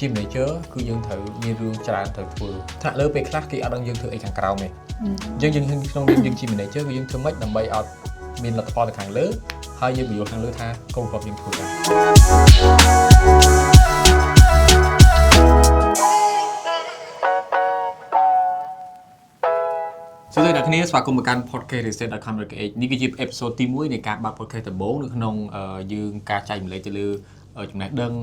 ជា manager គឺយើងត្រូវមានរឿងច្រើនត្រូវធ្វើថ្នាក់លើពេលខ្លះគេអត់ដឹងយើងធ្វើអីខាងក្រោមទេអញ្ចឹងយើងក្នុងនាមយើងជា manager គឺយើងធ្វើម៉េចដើម្បីឲ្យមានលទ្ធផលទៅខាងលើហើយយើងបញ្យល់ខាងលើថាកូនគាត់យើងធ្វើដែរសួស្តីអ្នកគ្នាស្វាគមន៍មកកាន់ podcast reset.com.kh នេះគឺជា episode ទី1នៃការបើក podcast ដំបូងនៅក្នុងយើងការចែករំលែកទៅលើចំណេះដឹង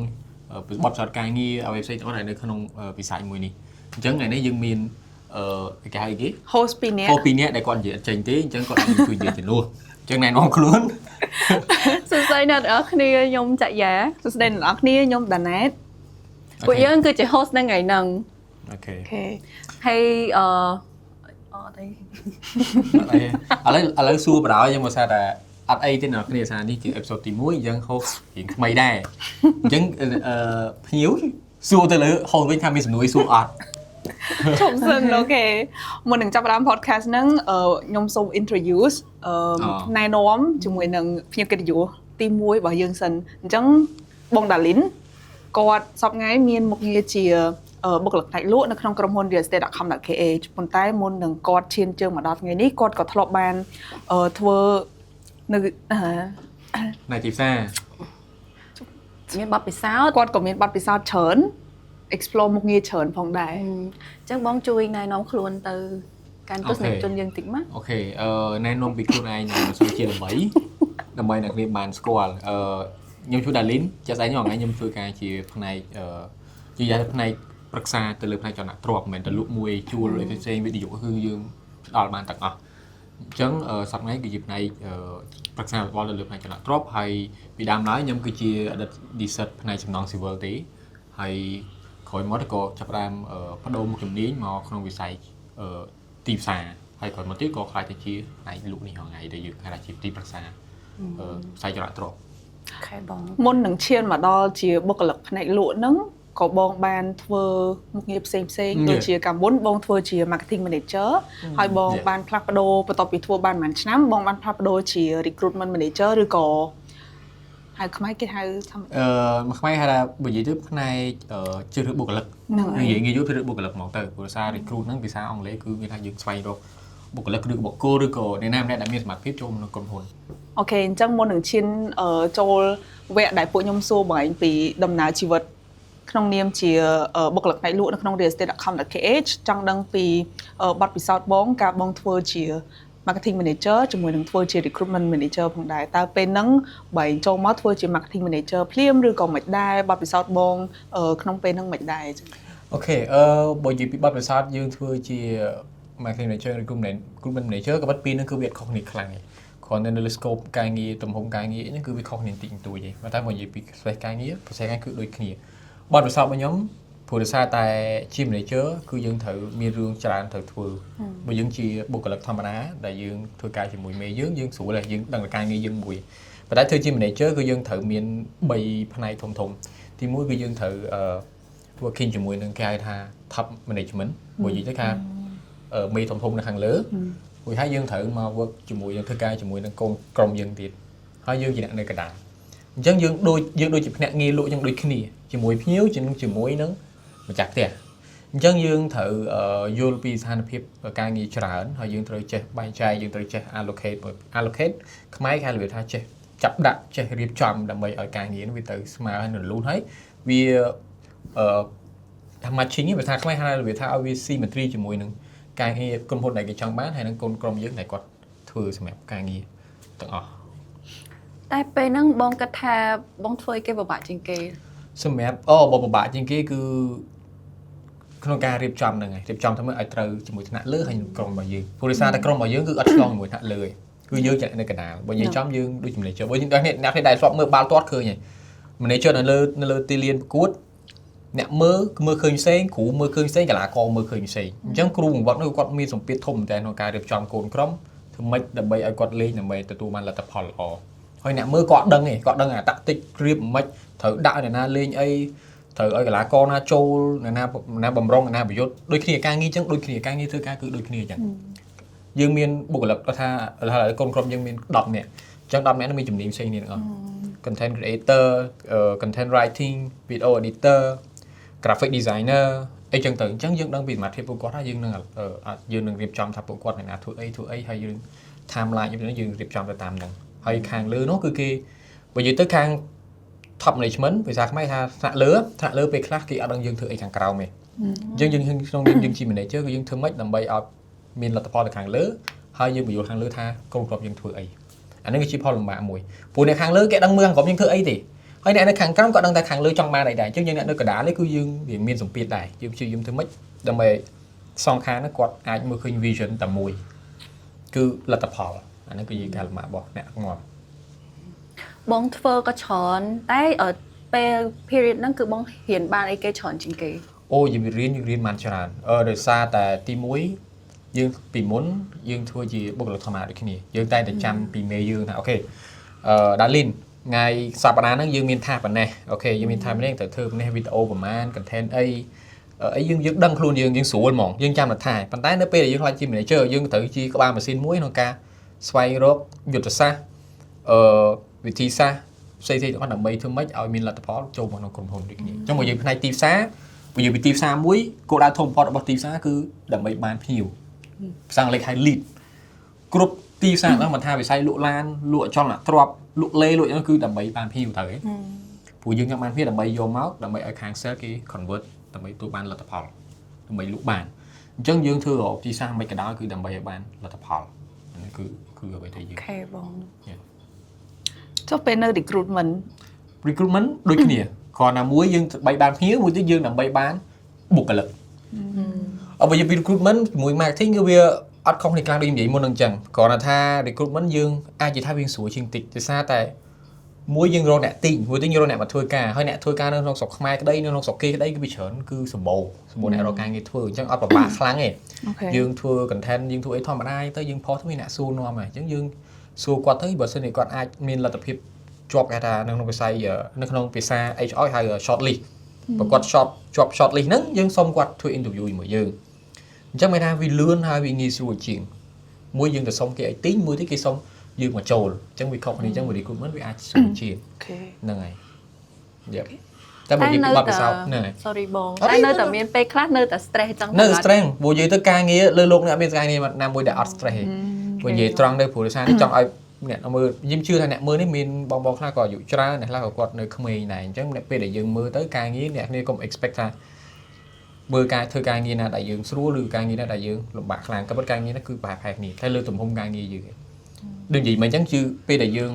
បទពិសោធន៍ការងារអ្វីផ្សេងទាំងអស់ដែលនៅក្នុងវិស័យមួយនេះអញ្ចឹងថ្ងៃនេះយើងមានគេហៅអីគេ host ពីរនាក់ ហូពីរនាក់ដែលគាត់និយាយអត់ចេញទេអញ្ចឹងគាត់អាចជួយនិយាយជំនួសអញ្ចឹងណែនាំខ្លួន សួស្តីអ្នកទាំងអស់គ្នាខ្ញុំចយា សួស្តីអ្នកទាំងអស់គ្នាខ្ញុំដាណែត ពួកយើងគឺជា host នៅថ្ងៃហ្នឹង OK OK ហើយអត់អី អត់អីឥឡូវសួរបរោយយើងមកសារតែអត់អីទេអ្នកគ្នាសារនេះជា episode ទី1អញ្ចឹង host រៀងថ្មីដែរអញ្ចឹងអឺភ្ញៀវសួរទៅលើ host វិញថាមានសំណួរអីសួរអត់ ឈប់សិន OK មុននឹងចាប់ផ្ដើម podcast ហ្នឹងខ្ញុំសូម introduce ណែនាំជាមួយនឹងភ្ញៀវកិត្តិយសទី1របស់យើងសិនអញ្ចឹងបងដាលីនគាត់សប្តាហ៍ថ្ងៃមានមុខងារជាបុគ្គលិកផ្នែកលក់នៅក្នុងក្រុមហ៊ុន realestate.com.kh ប៉ុន្តែមុននឹងគាត់ឈានជើងមកដល់ថ្ងៃនេះគាត់ក៏ធ្លាប់បានធ្វើនៅ ណែទីផ្សារ មានបទពិសោធន៍ គាត់ក៏មានបទពិសោធន៍ច្រើន explore មុខងារច្រើនផងដែរ អញ្ចឹងបងជួយណែនាំខ្លួនទៅកាន់ទស្សនិកជនយើងតិចមក OK ណែនាំពីខ្លួនឯងនៅមិនសូវជាល្បីដើម្បីអ្នកគ្នាបានស្គាល់ខ្ញុំឈ្មោះដាលីនជាក់ស្ដែងខ្ញុំថ្ងៃខ្ញុំធ្វើការជាផ្នែកជាយ៉ាងផ្នែកប្រឹក្សាទៅលើផ្នែកចលនាទ្រព្យមិនមែនទៅលក់មួយជួលអីផ្សេងៗវិទ្យុគឺយើងផ្ដល់បានទាំងអស់អញ្ចឹងសប្តាហ៍ថ្ងៃគឺជាផ្នែកប្រឹក្សាយោបល់ទៅលើផ្នែកចលនាទ្រព្យហើយពីដើមឡើយខ្ញុំគឺជាអតីតនិស្សិតផ្នែកសំណង់ស៊ីវិលទេហើយក្រោយមកទៅក៏ចាប់ផ្ដើមបដូរមុខជំនាញមកក្នុងវិស័យទីផ្សារហើយក្រោយមកទៀតក៏ក្លាយទៅជាផ្នែកលក់នេះរាល់ថ្ងៃដែលយើងហៅថាជាទីប្រឹក្សាផ្នែកចលនាទ្រព្យ OK បង មុននឹងឈានមកដល់ជាបុគ្គលិកផ្នែកលក់ហ្នឹងក៏បងបានធ្វើមុខងារផ្សេងផ្សេងៗដូចជាកាលមុនបងធ្វើជា marketing manager ហើយបងបានផ្លាស់ប្ដូរបន្ទាប់ពីធ្វើបានប្រហែលឆ្នាំបងបានផ្លាស់ប្ដូរជា recruitment manager ឬក៏ហៅខ្មែរគេហៅថាម៉េច មួយខ្មែរហៅថាបើនិយាយទៅផ្នែកជ្រើសរើសបុគ្គលិក ហ្នឹងហើយ និយាយងាយយល់ជ្រើសរើសបុគ្គលិកហ្មងទៅព្រោះសារ recruit ហ្នឹងភាសាអង់គ្លេសគឺមានថាយើងស្វែងរកបុគ្គលិកឬក៏បុគ្គលឬក៏អ្នកណាម្នាក់ដែលមានសមត្ថភាពចូលក្នុងក្រុមហ៊ុន OK អញ្ចឹងមុននឹងឈានចូលវគ្គដែលពួកខ្ញុំសួរបងឯងពីដំណើរជីវិតក្នុងនាមជាបុគ្គលិកផ្នែកលក់នៅក្នុង realestate.com.kh ចង់ដឹងពីបទពិសោធន៍បងកាលបងធ្វើជា marketing manager ជាមួយនឹងធ្វើជា recruitment manager ផងដែរតើពេលហ្នឹងបើឯងចូលមកធ្វើជា marketing manager ភ្លាមឬក៏មិនដែរបទពិសោធន៍បងក្នុងពេលហ្នឹងមិនដែរចឹង OK បើនិយាយពីបទពិសោធន៍យើងធ្វើជា marketing manager ឬ recruitment manager ក៏ប៉ុន្តែពីរហ្នឹងគឺវាអត់ខុសគ្នាខ្លាំងទេគ្រាន់តែនៅលើ scope ការងារទំហំការងារហ្នឹងគឺវាខុសគ្នាបន្តិចបន្តួចទេប៉ុន្តែបើនិយាយពី space ការងារ process ការងារគឺដូចគ្នាបទពិសោធន៍របស់ខ្ញុំព្រោះដោយសារតែជា manager គឺយើងត្រូវមានរឿងច្រើនត្រូវធ្វើបើយើងជាបុគ្គលិកធម្មតាដែលយើងធ្វើការជាមួយមេយើងយើងស្រួលហើយយើងដឹងតែការងារយើងមួយប៉ុន្តែធ្វើជា manager គឺយើងត្រូវមាន3ផ្នែកធំៗទី1គឺយើងត្រូវworking ជាមួយនឹងគេហៅថា top management មួយនិយាយទៅថាមេធំៗនៅខាងលើមួយហើយយើងត្រូវមក work ជាមួយយើងធ្វើការជាមួយនឹងកូនក្រុមយើងទៀតហើយយើងជាអ្នកនៅកណ្ដាលអញ្ចឹងយើងដូចជាភ្នាក់ងារលក់យើងដូចគ្នាជាមួយភ្ញៀវជាមួយនឹងម្ចាស់ផ្ទះអញ្ចឹងយើងត្រូវយល់ពីស្ថានភាពការងារច្រើនហើយយើងត្រូវចេះបែងចែកយើងត្រូវចេះ allocate allocate ខ្មែរគេហៅរបៀបថាចេះចាប់ដាក់ចេះរៀបចំដើម្បីឲ្យការងារនោះវាទៅស្មើហើយរលូនហើយវាថា matching ភាសាខ្មែរហៅរបៀបថាឲ្យវា symmetry ជាមួយនឹងការងារក្រុមហ៊ុនដែលគេចង់បានហើយនឹងកូនក្រុមយើងដែលគាត់ធ្វើសម្រាប់ការងារទាំងអស់ តែពេលហ្នឹងបងគិតថាបងធ្វើឲ្យគេពិបាកជាងគេ សម្រាប់អូបើពិបាកជាងគេគឺក្នុងការរៀបចំហ្នឹងហើយរៀបចំធ្វើម៉េចឲ្យត្រូវជាមួយថ្នាក់លើហើយនឹងក្រុមរបស់យើងព្រោះដោយសារតែក្រុមរបស់យើងគឺអត់ឆ្លងជាមួយថ្នាក់លើទេគឺយើងចាក់នៅកណ្ដាលបើនិយាយចំយើងដូចជា manager បើយើងអ្នកអ្នកដែលធ្លាប់មើលបាល់ទាត់ឃើញហើយ manager នៅលើទីលានប្រកួតអ្នកមើលមើលឃើញផ្សេងគ្រូមើលឃើញផ្សេងកីឡាករមើលឃើញផ្សេងអញ្ចឹងគ្រូបង្វឹកនោះគាត់មានសម្ពាធធំមែនតើក្នុងការរៀបចំកូនក្រុមធ្វើម៉េចដើម្បីឲ្យគាត់លេងដើម្បីទទួលបានលទ្ធផលល្អហើយអ្នកមើលគាត់ដឹងឯងគាត់ដឹងអា tactic រៀបមិនត្រូវដាក់ឲ្យអ្នកណាលេងអីត្រូវឲ្យកីឡាករណាចូលអ្នកណាណាបំរុងអ្នកណាប្រយុទ្ធដូចគ្នាការងារអញ្ចឹងដូចគ្នាការងារធ្វើការគឺដូចគ្នាអញ្ចឹងយើងមានបុគ្គលិកគាត់ថាឥឡូវកូនក្រុមយើងមាន10នាក់អញ្ចឹង10នាក់នោះមានជំនាញផ្សេងគ្នាទាំងអស់ content creator content writing video editor graphic designer អីចឹងទៅអញ្ចឹងយើងដឹងពីសមត្ថភាពពួកគាត់ហើយយើងនឹងរៀបចំថាពួកគាត់អ្នកណាធ្វើអីធ្វើអីហើយយើង timeline យើងយើងរៀបចំទៅតាមហ្នឹងហើយខាងលើនោះគឺគេបើនិយាយទៅខាង top management ភាសាខ្មែរថាថ្នាក់លើថ្នាក់លើពេលខ្លះគេអត់ដឹងយើងធ្វើអីខាងក្រោមទេអញ្ចឹងយើងក្នុងនាមយើងជា manager គឺយើងធ្វើម៉េចដើម្បីឲ្យមានលទ្ធផលទៅខាងលើហើយយើងបញ្យល់ខាងលើថាកូនក្រុមយើងធ្វើអីអានេះគឺជាផលលំបាកមួយព្រោះអ្នកខាងលើគេដឹងមើលខាងក្រោមយើងធ្វើអីទេហើយអ្នកនៅខាងក្រោមក៏ដឹងតែខាងលើចង់បានអីដែរអញ្ចឹងយើងអ្នកនៅកណ្ដាលនេះគឺយើងវាមានសម្ពាធដែរយើងព្យាយាមធ្វើម៉េចដើម្បីសងខាងហ្នឹងគាត់អាចមើលឃើញ vision តែមួយគឺលទ្ធផលអានេះគឺជាការលំបាករបស់អ្នកងាប់ បងធ្វើក៏ច្រើនតែពេល period ហ្នឹងគឺបងរៀនបានអីគេច្រើនជាងគេ? អូយើងរៀនយើងរៀនបានច្រើនអឺដោយសារតែទី1យើងពីមុនយើងធ្វើជាបុគ្គលិកធម្មតាដូចគ្នាយើងតែងតែចាំពីមេយើងថា okay ដាលីនថ្ងៃសប្តាហ៍ហ្នឹងយើងមានថាប៉ុណ្ណេះ okay យើងមានថាប៉ុណ្ណេះត្រូវធ្វើប៉ុណ្ណេះវីដេអូប្រហែល content អីអីយើងយើងដឹងខ្លួនយើងយើងស្រួលហ្មងយើងចាំតែថាប៉ុន្តែនៅពេលដែលយើងក្លាយជា manager យើងត្រូវជាក្បាលម៉ាស៊ីនមួយក្នុងការស្វែងរកយុទ្ធសាស្ត្រវិធីសាស្ត្រផ្សេងៗទាំងអស់ដើម្បីធ្វើម៉េចឲ្យមានលទ្ធផលចូលមកក្នុងក្រុមហ៊ុនដូចគ្នាអញ្ចឹងមកយើងផ្នែកទីផ្សារនិយាយពីទីផ្សារមួយគោលដៅធំបំផុតរបស់ទីផ្សារគឺដើម្បីបានភ្ញៀវភាសាអង់គ្លេសហៅ lead គ្រប់ទីផ្សារហ្នឹងមិនថាវិស័យលក់ឡានលក់ចលនាទ្រព្យលក់លេលក់អីហ្នឹងគឺដើម្បីបានភ្ញៀវទៅឯងព្រោះយើងចង់បានភ្ញៀវដើម្បីយកមកដើម្បីឲ្យខាង sale គេ convert ដើម្បីទទួលបានលទ្ធផលដើម្បីលក់បានអញ្ចឹងយើងធ្វើរកទីផ្សារមិនក៏ដោយគឺដើម្បីឲ្យបានលទ្ធផលនេះគឺគឺអ្វីដែលយើង Okay បង ចុះពេលនៅ recruitment? Recruitment ដូចគ្នាគ្រាន់តែមួយយើងដើម្បីបានភ្ញៀវមួយទៀតយើងដើម្បីបានបុគ្គលិកអបើយើងពី recruitment ជាមួយ marketing គឺវាអត់ខុសគ្នាខ្លាំងដូចនិយាយមុននឹងអញ្ចឹងគ្រាន់តែថា recruitment យើងអាចនិយាយថាវាស្រួលជាងតិចដោយសារតែមួយយើងរកអ្នកទិញមួយទៀតយើងរកអ្នកមកធ្វើការហើយអ្នកធ្វើការនៅក្នុងស្រុកខ្មែរក្តីនៅក្នុងស្រុកគេក្តីគឺវាច្រើនគឺសម្បូរសម្បូរអ្នករកការងារធ្វើអញ្ចឹងអត់ពិបាកខ្លាំងទេ យើងធ្វើ content យើងធ្វើអីធម្មតាទៅយើងផុសទៅមានអ្នកសួរនាំហើយអញ្ចឹងយើងសួរគាត់ទៅបើសិនជាគាត់អាចមានលទ្ធភាពជាប់គេថានៅក្នុងវិស័យនៅក្នុងភាសា HR ហៅ short list បើគាត់ short ជាប់ short list ហ្នឹងយើងសុំគាត់ធ្វើ interview ជាមួយយើងអញ្ចឹងមានថាវាលឿនហើយវាងាយស្រួលជាងមួយយើងទៅសុំគេឲ្យទិញមួយទៀតគេសុំយើងមកចូលអញ្ចឹងវាខុសគ្នាអញ្ចឹង recruitment វាអាចស្រួលជាង Okay. ហ្នឹងហើយ yep តែបើនិយាយពីបទពិសោធន៍ហ្នឹងហើយ Sorry បង អត់ទេ តែនៅតែមានពេលខ្លះនៅតែ stress ចឹង នៅ stress ព្រោះនិយាយទៅការងារលើលោកនេះអត់មានការងារណាមួយដែលអត់ stress ទេព្រោះនិយាយត្រង់ទៅព្រោះដោយសារនេះចង់ឲ្យអ្នកមើលខ្ញុំជឿថាអ្នកមើលនេះមានបងបងខ្លះក៏អាយុច្រើនអ្នកខ្លះក៏គាត់នៅក្មេងដែរអញ្ចឹងអ្នកពេលដែលយើងមើលទៅការងារអ្នកគ្នាកុំ expect ថាមើលការធ្វើការងារណាដែលយើងស្រួលឬការងារណាដែលយើងលំបាកខ្លាំងក៏ប៉ុន្តែការងារនោះគឺប្រហែលៗគ្នាតែលើទំហំការងារយើងឯងដូចនិយាយមកអញ្ចឹងគឺពេលដែលយើង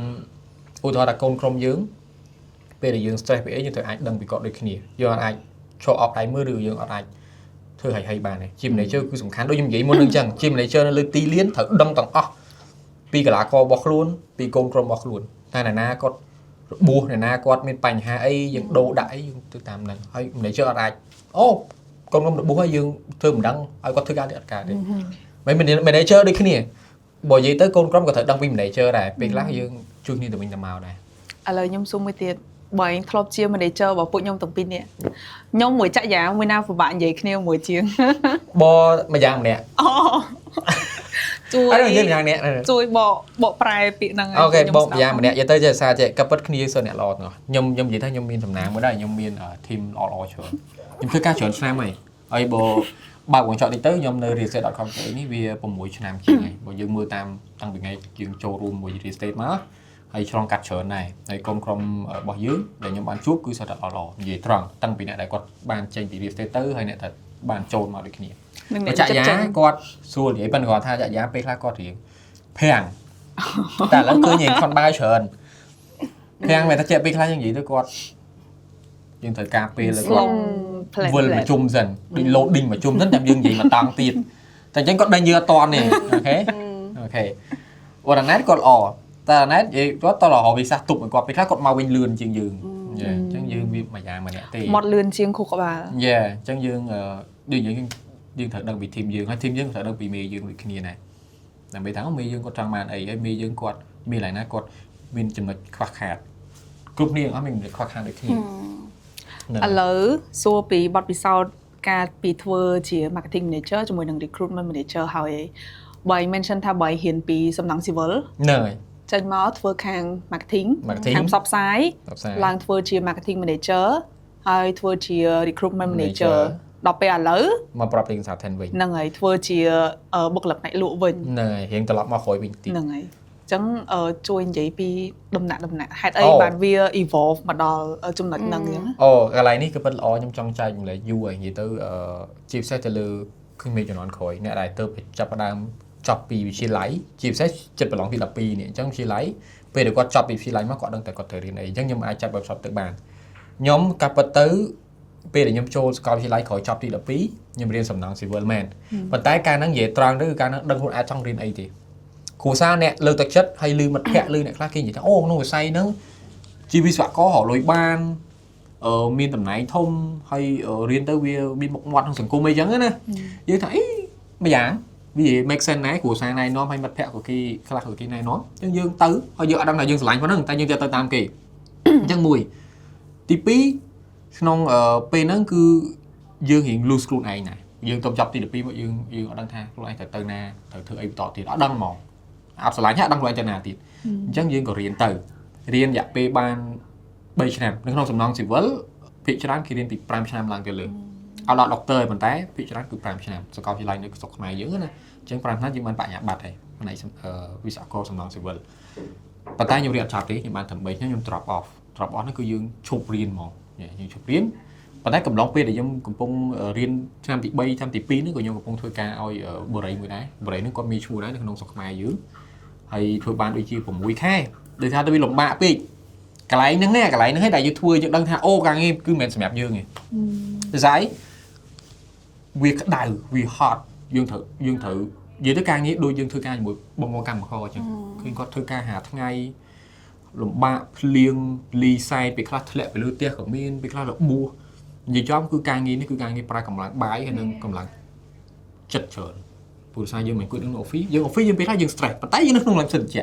ឧទាហរណ៍ថាកូនក្រុមយើងពេលដែលយើង stress ពីអីយើងត្រូវអាចដឹងពីគាត់ដូចគ្នាយើងអត់អាចឈរអប់ដៃមើលឬយើងអត់អាច ធ្វើឲ្យឲ្យបានទេជា manager គឺសំខាន់ដូចខ្ញុំនិយាយមុននឹងអញ្ចឹងជា manager នៅលើទីលានត្រូវដឹងទាំងអស់ពីកីឡាកររបស់ខ្លួនពីកូនក្រុមរបស់ខ្លួនតែអ្នកណាគាត់របួសអ្នកណាគាត់មានបញ្ហាអីយើងដូរដាក់អីយើងទៅតាមហ្នឹងហើយ manager អត់អាចអូកូនក្រុមរបួសហើយយើងធ្វើមិនដឹងឲ្យគាត់ធ្វើការទេអត់ការទេមិន manager ដូចគ្នាបើនិយាយទៅកូនក្រុមក៏ត្រូវដឹងពី manager ដែរពេលខ្លះយើងជួយគ្នាទៅវិញទៅមកដែរ ឥឡូវខ្ញុំសួរមួយទៀតបើឯងធ្លាប់ជា manager របស់ពួកខ្ញុំទាំងពីរនាក់ខ្ញុំមួយចាក់យ៉ាមួយណាពិបាកនិយាយគ្នាមួយជាង? បមួយយ៉ាងម្នាក់ អូជួយ អត់និយាយម្យ៉ាងម្នាក់ ជួយបកបកប្រែពាក្យហ្នឹងឲ្យ Okay ខ្ញុំ បង ស្ដាប់ យ៉ាងម្នាក់និយាយទៅចេះសារចេះក៏ពិតគ្នាសើអ្នកល្អទាំងអស់ខ្ញុំខ្ញុំនិយាយថាខ្ញុំមានសំណាងមួយដែរខ្ញុំមាន team ល្អល្អច្រើនខ្ញុំធ្វើការច្រើនឆ្នាំហើយហើយបើបើកវងចောက်តិចទៅខ្ញុំនៅ realestate.com ទៅនេះវា6ឆ្នាំជាងហើយបើយើងមើលតាមតាំងពីថ្ងៃយើងចូលរួមមួយ real estate មកហើយឆ្លងកាត់ច្រើនដែរហើយកូនក្រុមរបស់យើងដែលខ្ញុំបានជួបគឺសុទ្ធតែល្អល្អនិយាយត្រង់តាំងពីអ្នកដែលគាត់បានចេញពី real estate ទៅហើយអ្នកដែលបានចូលមកដូចគ្នា នឹងអ្នក បើចាក់យ៉ា ចិត្តចេញ គាត់ស្រួលនិយាយប៉ុន្តែគាត់ថាចាក់យ៉ាពេលខ្លះគាត់រៀងភាំងតែឥឡូវឃើញរៀងខនបាវច្រើនភាំងមែនតែជាពេលខ្លះយើងនិយាយទៅគាត់យើងត្រូវការពេលឲ្យគាត់ ផ្លែ វិលមកជុំសិនដូច loading មកជុំសិនតែយើងនិយាយមកតង់ទៀតតែអញ្ចឹងគាត់ដេញយើងអត់តន់ទេokay អូរ៉ាណែតគាត់ល្អតែរ៉ាណែតនិយាយគាត់តរហវិសាសទប់ឲ្យគាត់ពេលខ្លះគាត់មកវិញលឿនជាងយើង yeah អញ្ចឹងយើងវាមួយយ៉ាងម្នាក់ទេ មាត់លឿនជាងខួរក្បាល Yeah អញ្ចឹងយើងដូចយើងយើងត្រូវដឹងពី team យើងហើយ team យើងត្រូវដឹងពីមេយើងដូចគ្នាដែរដើម្បីថាមេយើងគាត់ចង់បានអីហើយមេយើងគាត់មានកន្លែងណាគាត់មានចំណុចខ្វះខាតគ្រប់គ្នាទាំងអស់មានចំណុចខ្វះខាតដូចគ្នាហ្នឹង ឥឡូវសួរពីបទពិសោធន៍ការពីធ្វើជា marketing manager ជាមួយនឹង recruitment manager ហើយបើ mention ថាបើហ៊ានពីសំណង់ស៊ីវិល ហ្នឹងហើយ ចេញមកធ្វើខាង marketing Marketing ខាងផ្សព្វផ្សាយ ផ្សព្វផ្សាយ ឡើងធ្វើជា marketing manager ហើយធ្វើជា recruitment manager ដល់ពេលឥឡូវ មក property consultant វិញ ហ្នឹងហើយធ្វើជាបុគ្គលិកផ្នែកលក់វិញ ហ្នឹងហើយរៀងត្រឡប់មកក្រោយវិញតិច ហ្នឹងហើយអញ្ចឹងជួយនិយាយពីដំណាក់ដំណាក់ហេតុអី អូ បានវា evolve មកដល់ចំណុចហ្នឹងអញ្ចឹងណា អូកន្លែងនេះគឺពិតល្អខ្ញុំចង់ចែករំលែកយូរហើយនិយាយទៅជាពិសេសទៅលើក្មេងជំនាន់ក្រោយអ្នកដែលទៅចាប់ផ្ដើមចប់ពីវិទ្យាល័យជាពិសេសចិត្តប្រឡងទី12នេះអញ្ចឹងវិទ្យាល័យពេលដែលគាត់ចប់ពីវិទ្យាល័យមកគាត់ដឹងតែគាត់ត្រូវរៀនអីអញ្ចឹងខ្ញុំអាចចាប់ webshop ទៅបានខ្ញុំកាប់ពិតទៅពេលដែលខ្ញុំចូលសាកលវិទ្យាល័យក្រោយចប់ទី12ខ្ញុំរៀនសំណង់ civil មែនប៉ុន្តែកាលហ្នឹងនិយាយត្រង់ទៅគឺកាលហ្នឹងដឹងខ្លួនអាចចង់រៀនអីទេគ្រួសារអ្នកលើកទឹកចិត្តហើយលឺមិត្តភ័ក្តិលឺអ្នកខ្លះគេនិយាយថាអូក្នុងវិស័យហ្នឹងជាវិស្វកររកលុយបាន មានតំណែងធំហើយរៀនទៅវាមានមុខមាត់ក្នុងសង្គមអីចឹងណាយើងថាអីម្យ៉ាងវា make sense ដែរគ្រួសារណែនាំហើយមិត្តភ័ក្តិក៏គេខ្លះក៏គេណែនាំអញ្ចឹងយើងទៅហើយយើងអត់ដឹងថាយើងស្រឡាញ់ប៉ុណ្ណឹងតែយើងទៅតាមគេអញ្ចឹងមួយទី2ក្នុងពេលហ្នឹងគឺយើងរៀង lose ខ្លួនឯងដែរយើងទៅចប់ទី12មកយើងយើងអត់ដឹងថាខ្លួនឯងត្រូវទៅណាត្រូវធ្វើអីបន្តទៀតអត់ដឹងហ្មងអត់ស្រឡាញ់ហើយអត់ដឹងខ្លួនឯងទៅណាទៀតអញ្ចឹងយើងក៏រៀនទៅរៀនរយៈពេលបាន3ឆ្នាំនៅក្នុងសំណង់ស៊ីវិលភាគច្រើនគេរៀនពី5ឆ្នាំឡើងទៅលើអត់ដល់ដុកទ័រប៉ុន្តែភាគច្រើនគឺ5ឆ្នាំសាកលវិទ្យាល័យនៅស្រុកខ្មែរយើងណាអញ្ចឹង5ឆ្នាំយើងបានបញ្ញាបត្រហើយផ្នែកវិស្វករសំណង់ស៊ីវិលប៉ុន្តែខ្ញុំរៀនអត់ចប់ទេខ្ញុំបានត្រឹម3ឆ្នាំខ្ញុំ drop off drop off ហ្នឹងគឺយើងឈប់រៀនហ្មងយើងឈប់រៀនប៉ុន្តែកំឡុងពេលដែលខ្ញុំកំពុងរៀនឆ្នាំទី3ឆ្នាំទី2ហ្នឹងក៏ខ្ញុំកំពុងធ្វើការឲ្យបរិយមួយដែរបរិយហ្នឹងគាត់មានឈ្មោះដែរនៅក្នុងស្រុកខ្មែរយើងហើយធ្វើបានដូចជា6ខែដូចថាទៅវាលំបាកពេកកន្លែងហ្នឹងណាកន្លែងហ្នឹងឯងដែលយើងធ្វើយើងដឹងថាអូការងារគឺមិនមែនសម្រាប់យើងទេដោយសារអីវាក្តៅវាហត់យើងត្រូវនិយាយទៅការងារដូចយើងធ្វើការជាមួយបងប្អូនកម្មករអញ្ចឹងឃើញគាត់ធ្វើការហាថ្ងៃលំបាកភ្លៀងលីសែតពេលខ្លះធ្លាក់ពីលើផ្ទះក៏មានពេលខ្លះរបួសនិយាយចំគឺការងារនេះគឺការងារប្រើកម្លាំងបាយហើយនិងកម្លាំងចិត្តច្រើនព្រោះសារយើងមិនគួរនឹង office យើង office យើងពេលខ្លះយើង stress ប៉ុន្តែយើងនៅក្នុងលំសិនជា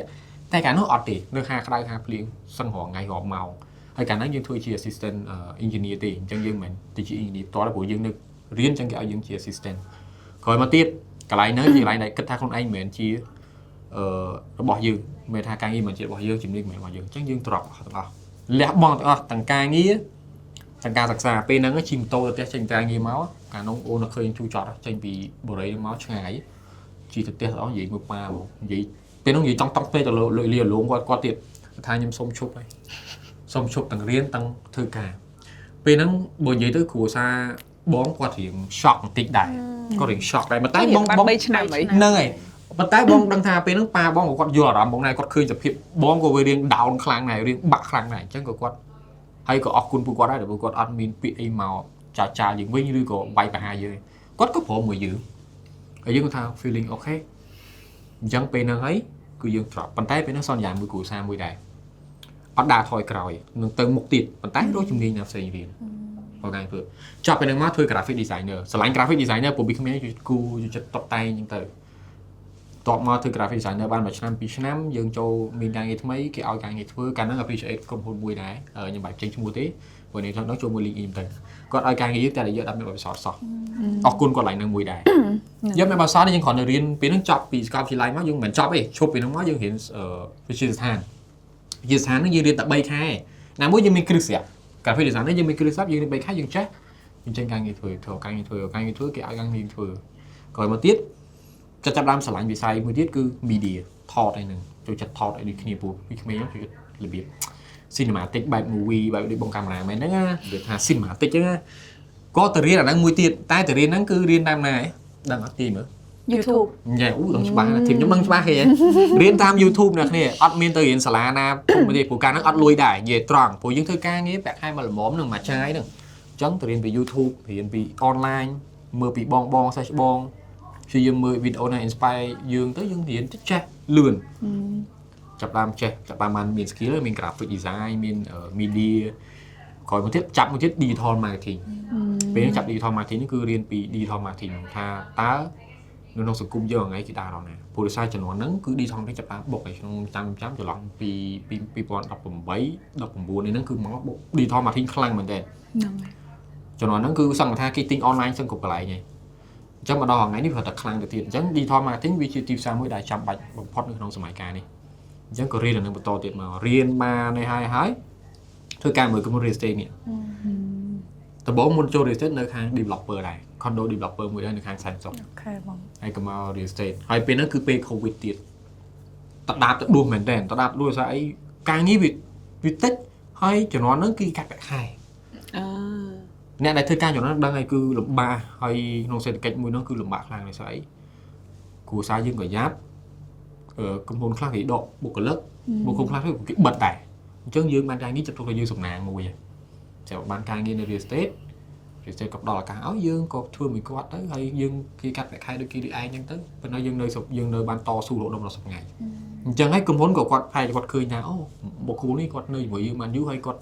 តែកាលនោះអត់ទេនៅហាក្តៅហាភ្លៀងសឹងរាល់ថ្ងៃរាល់ម៉ោងហើយកាលហ្នឹងយើងធ្វើជា assistant engineer ទេអញ្ចឹងយើងមិនមែនទៅជា engineer ផ្ទាល់ទេព្រោះយើងនៅរៀនអញ្ចឹងគេឲ្យយើងជា assistant ក្រោយមកទៀតកន្លែងហ្នឹងជាកន្លែងដែលគិតថាខ្លួនឯងមិនមែនជារបស់យើងមិនថាការងារមិនជារបស់យើងជំនាញមិនមែនរបស់យើងអញ្ចឹងយើង drop ទាំងអស់លះបង់ទាំងអស់ទាំងការងារទាំងការសិក្សាពេលហ្នឹងជិះម៉ូតូទៅផ្ទះចេញការងារមកកាលនោះអូននៅឃើញជូរចត់ចេញពីបូរីមកឆ្ងាយជិះទៅផ្ទះទាំងអស់និយាយមួយប៉ាហ្មងនិយាយពេលហ្នឹងនិយាយចង់តង់ពេកទៅលើលាលងគាត់គាត់ទៀតថាខ្ញុំសុំឈប់ហើយសុំឈប់ទាំងរៀនទាំងធ្វើការពេលហ្នឹងបើនិយាយទៅគ្រួសារបងគាត់រៀង shock បន្តិចដែរគាត់រៀង shock ដែរប៉ុន្តែបង បាន បង 3ឆ្នាំអី ហ្នឹងហើយប៉ុន្តែបងដឹងថាពេលហ្នឹងប៉ាបងក៏គាត់យល់អារម្មណ៍បងដែរគាត់ឃើញសភាពបងក៏វារៀង down ខ្លាំងដែររៀងបាក់ខ្លាំងដែរអញ្ចឹងក៏គាត់ហើយក៏អរគុណពួកគាត់ដែរដែលពួកគាត់អត់មានពាក្យអីមកចាចាយើងវិញឬក៏វាយប្រហារយើងគាត់ក៏ព្រមមួយយើងហើយយើងក៏ថា feeling okay អញ្ចឹងពេលហ្នឹងហើយគឺយើង drop ប៉ុន្តែពេលហ្នឹងសន្យាមួយគ្រួសារមួយដែរអត់ដើរថយក្រោយនឹងទៅមុខទៀតប៉ុន្តែរកជំនាញណាផ្សេងរៀនបងកាយធ្វើចប់ពេលហ្នឹងមកធ្វើ graphic designer ស្រឡាញ់ graphic designer ព្រោះពីក្មេងគូចិត្តតុបតែងអញ្ចឹងទៅតបមកធ្វើ graphic designer បានមួយឆ្នាំពីរឆ្នាំយើងចូលមានការងារថ្មីគេឲ្យការងារធ្វើកាលហ្នឹង appreciate ក្រុមហ៊ុនមួយដែរខ្ញុំបាច់ចេញឈ្មោះទេព្រោះនេះក្នុងចូលមួយ LinkedIn ទៅគាត់ឲ្យការងារយើងតែយើងអត់មានបទពិសោធន៍សោះអរគុណគាត់ឡើងនឹងមួយដែរយើងមានបទពិសោធន៍យើងគ្រាន់តែរៀនពេលហ្នឹងចប់ពីសាកលវិទ្យាល័យមកយើងមិនចប់ទេឈប់ពីហ្នឹងមកយើងរៀនវិទ្យាស្ថានវិទ្យាស្ថានហ្នឹងយើងរៀនតែ3ខែណាមួយយើងមានគ្រឹះស្រាប់ graphic design នេះយើងមានគ្រឹះស្រាប់យើងរៀន3ខែយើងចេះយើងចេញការងារធ្វើធ្វើការងារធ្វើការងារធ្វើគេឲ្យការងារធ្វើក្រោយមកទៀតចាប់ចាប់ដើមស្រឡាញ់វិស័យមួយទៀតគឺ media ថតអីហ្នឹងចូលចិត្តថតអីដូចគ្នាព្រោះពីក្មេងចូលចិត្តរបៀប cinematic បែប movie បែបដូចបងកាមេរ៉ាមែនហ្នឹងណាវាថា cinematic ហ្នឹងណាក៏ទៅរៀនអាហ្នឹងមួយទៀតតែទៅរៀនហ្នឹងគឺរៀនតាមណាឯងដឹងអត់ទីមើល YouTube ញ៉ែអូដឹងច្បាស់ណាធីមខ្ញុំដឹងច្បាស់គេហ៎រៀនតាម YouTube អ្នកគ្នាអត់មានទៅរៀនសាលាណាធំទេព្រោះកាលហ្នឹងអត់លុយដែរនិយាយត្រង់ព្រោះយើងធ្វើការងារប្រាក់ខែមកល្មមនឹងមួយចាយហ្នឹងអញ្ចឹងទៅរៀនពី YouTube រៀនពី online មើលពីបងបងសិស្សបងព្យាយាមមើលវីដេអូណា inspire យើងទៅយើងរៀនចេះលឿនចាប់ដើមចេះចាប់ដើមបានមាន skill មាន graphic design មាន media ក្រោយមកទៀតចាប់មួយទៀត digital marketing ពេលហ្នឹងចាប់ digital marketing នេះគឺរៀនពី digital marketing ថាតើនៅក្នុងសង្គមយើងថ្ងៃគេដើរដល់ណាព្រោះដោយសារជំនាន់ហ្នឹងគឺ digital marketing ចាប់ដើមបុកឯក្នុងចាំចាំចន្លោះពី2018 19នេះហ្នឹងគឺមកបុក digital marketing ខ្លាំងមែនទែន ហ្នឹងហើយ ជំនាន់ហ្នឹងគឺសង្កថាគេទិញ online សឹងគ្រប់កន្លែងហើយអញ្ចឹងមកដល់ថ្ងៃនេះវាតែខ្លាំងទៅទៀតអញ្ចឹង digital marketing វាជាទីផ្សារមួយដែលចាំបាច់បំផុតនៅក្នុងសម័យកាលនេះអញ្ចឹងក៏រៀនអានឹងបន្តទៀតមករៀនបានហើយហើយហើយធ្វើការមួយក្រុមហ៊ុន real estate នេះ ដំបូងមុនចូល real estate នៅខាង developer ដែរ condo developer មួយដែរនៅខាងសែនសុខ okay បង ហើយក៏មក real estate ហើយពេលហ្នឹងគឺពេល COVID ទៀតតដាបទៅដួសមែនតើតដាបដួសស្អីការងារវាវាតិចហើយជំនាន់ហ្នឹងគឺកាត់ប្រាក់ខែ អឺ អ្នកដែលធ្វើការជំនាន់ហ្នឹងដឹងហើយគឺលំបាកហើយក្នុងសេដ្ឋកិច្ចមួយហ្នឹងគឺលំបាកខ្លាំងเลยស្អីគ្រួសារយើងក៏យ៉ាប់ក្រុមហ៊ុនខ្លះគេដកបុគ្គលិកបុគ្គលខ្លះគេបិទដែរអញ្ចឹងយើងបានការងារចាប់ទុកថាយើងសំណាងមួយហើយចាំបានការងារនៅ real estate real estate ក៏ផ្ដល់ឱកាសឲ្យយើងក៏ធ្វើមួយគាត់ទៅហើយយើងគេកាត់ប្រាក់ខែដូចគេដូចឯងអញ្ចឹងទៅប៉ុន្តែយើងនៅស្រុកយើងនៅបានតស៊ូរហូតដល់សប្តាហ៍អញ្ចឹងហើយក្រុមហ៊ុនក៏គាត់ផែគាត់ឃើញថាអូបុគ្គលនេះគាត់នៅជាមួយយើងបានយូរហើយគាត់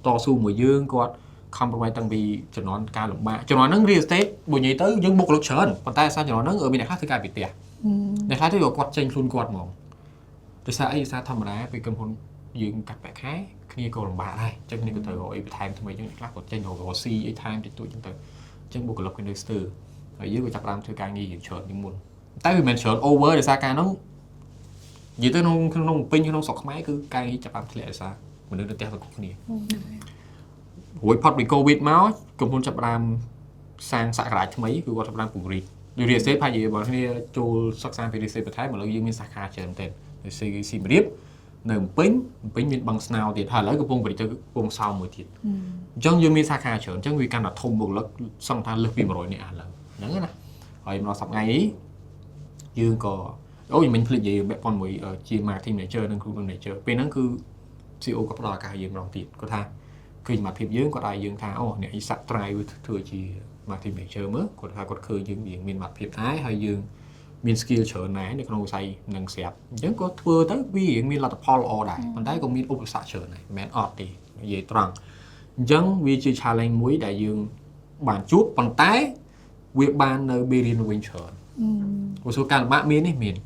តស៊ូមួយយើងគាត់ compromise តាំងពីជំនាន់ការលំបាកជំនាន់ហ្នឹង real estate បើនិយាយទៅយើងបុគ្គលិកច្រើនប៉ុន្តែសារជំនាន់ហ្នឹងមានអ្នកខ្លះធ្វើការពីផ្ទះអ្នកខ្លះទៅក៏គាត់ចេញខ្លួនគាត់ហ្មងដោយសារអីដោយសារធម្មតាពេលក្រុមហ៊ុនយើងកាត់ប្រាក់ខែគ្នាក៏លំបាកដែរអញ្ចឹងគ្នាក៏ត្រូវរកអីបន្ថែមថ្មីអញ្ចឹងអ្នកខ្លះក៏ចេញរកស៊ីអីថែមតិចតួចអញ្ចឹងទៅអញ្ចឹងបុគ្គលិកវានៅស្ទើរហើយយើងក៏ចាប់ផ្ដើមធ្វើការងារយើងច្រើនជាងមុនតែវាមិនមែនច្រើន over ដោយសារការហ្នឹងនិយាយទៅក្នុងក្នុងពេញក្នុងស្រុកខ្មែរគឺការងារចាប់ផ្ដើមធ្លាក់ដោយសារមនុស្សនៅផ្ទះទៅគ្រប់គ្នា រួចផុតពី COVID មកក្រុមហ៊ុនចាប់ផ្ដើមសាងសក្តារថ្មីគឺគាត់ចាប់ផ្ដើមពង្រីកដូច real estate ផាជាបើគ្នាចូលសិក្សាពី real estate បន្ថែមឥឡូវយើងមានសាខាច្រើនមែនទែននៅសៀមរាបនៅភ្នំពេញភ្នំពេញមានបឹងស្នោទៀតហើយឥឡូវកំពុងបរិចទៅកំពង់សោមមួយទៀតអញ្ចឹងយើងមានសាខាច្រើនអញ្ចឹងវាកាន់តែធំបុគ្គលិកសឹងថាលើសពី100នាក់ឥឡូវហ្នឹងណាហើយមកដល់សប្តាហ៍ថ្ងៃនេះយើងក៏អូយមិញភ្លេចនិយាយពាក់ព័ន្ធមួយជា marketing manager និង recruitment manager ពេលហ្នឹងគឺ CEO ក៏ផ្ដល់ឱកាសឲ្យយើងម្ដងទៀតគាត់ថាឃើញសមត្ថភាពយើងគាត់ឲ្យយើងថាអូអ្នកអ៊ីសាក់ try ធ្វើជា marketing manager មើលគាត់ថាគាត់ឃើញយើងមានសមត្ថភាពដែរហើយយើងមាន skill ច្រើនដែរនៅក្នុងវិស័យនឹងស្រាប់អញ្ចឹងគាត់ធ្វើទៅវារៀងមានលទ្ធផលល្អដែរប៉ុន្តែក៏មានឧបសគ្គច្រើនដែរមិនមែនអត់ទេនិយាយត្រង់អញ្ចឹងវាជា challenge មួយដែលយើងបានជួបប៉ុន្តែវាបាននៅមេរៀនវិញច្រើនព្រោះសួរការលំបាកមាននេះមាន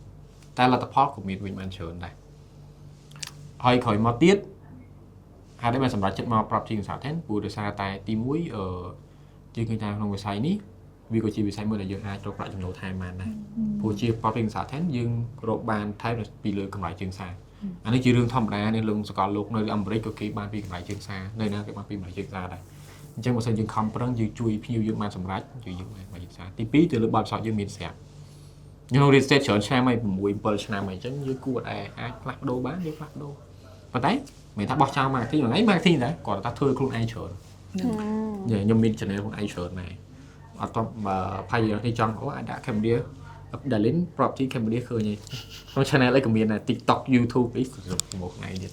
តែលទ្ធផលក៏មានវិញបានច្រើនដែរហើយក្រោយមកទៀតហេតុអីបានសម្រេចចិត្តមក property consultant ព្រោះដោយសារតែទី1អឺយើងឃើញថាក្នុងវិស័យនេះវាក៏ជាវិស័យមួយដែលយើងអាចរកប្រាក់ចំណូលថែមបានដែរព្រោះជា property consultant យើងរកបានថែមពីលើកម្រៃជើងសារអានេះជារឿងធម្មតានៅលើសកលលោកនៅអាមេរិកក៏គេបានពីកម្រៃជើងសារនៅណាគេបានពីកម្រៃជើងសារដែរអញ្ចឹងបើសិនយើងខំប្រឹងយើងជួយភ្ញៀវយើងបានសម្រេចយើងយើងបានកម្រៃជើងសារទី2ទៅលើបទពិសោធន៍យើងមានស្រាប់ក្នុង real estate ច្រើនឆ្នាំហើយ6 7ឆ្នាំហើយអញ្ចឹងយើងគួរតែអាចផ្លាស់ប្ដូរបានយើងផ្លាស់ប្ដូរប៉ុន្តែមិនថាបោះចោល marketing ថ្ងៃ marketing ដែរគាត់ថាធ្វើខ្លួនឯងច្រើនខ្ញុំមាន channel ខ្លួនឯងច្រើនដែរអត់តផាយនេះចង់អូអាចដាក់ Cambodia Dalin Property Cambodia ឃើញហើយក្នុង channel អីក៏មានដែរ TikTok YouTube អីមកថ្ងៃទៀត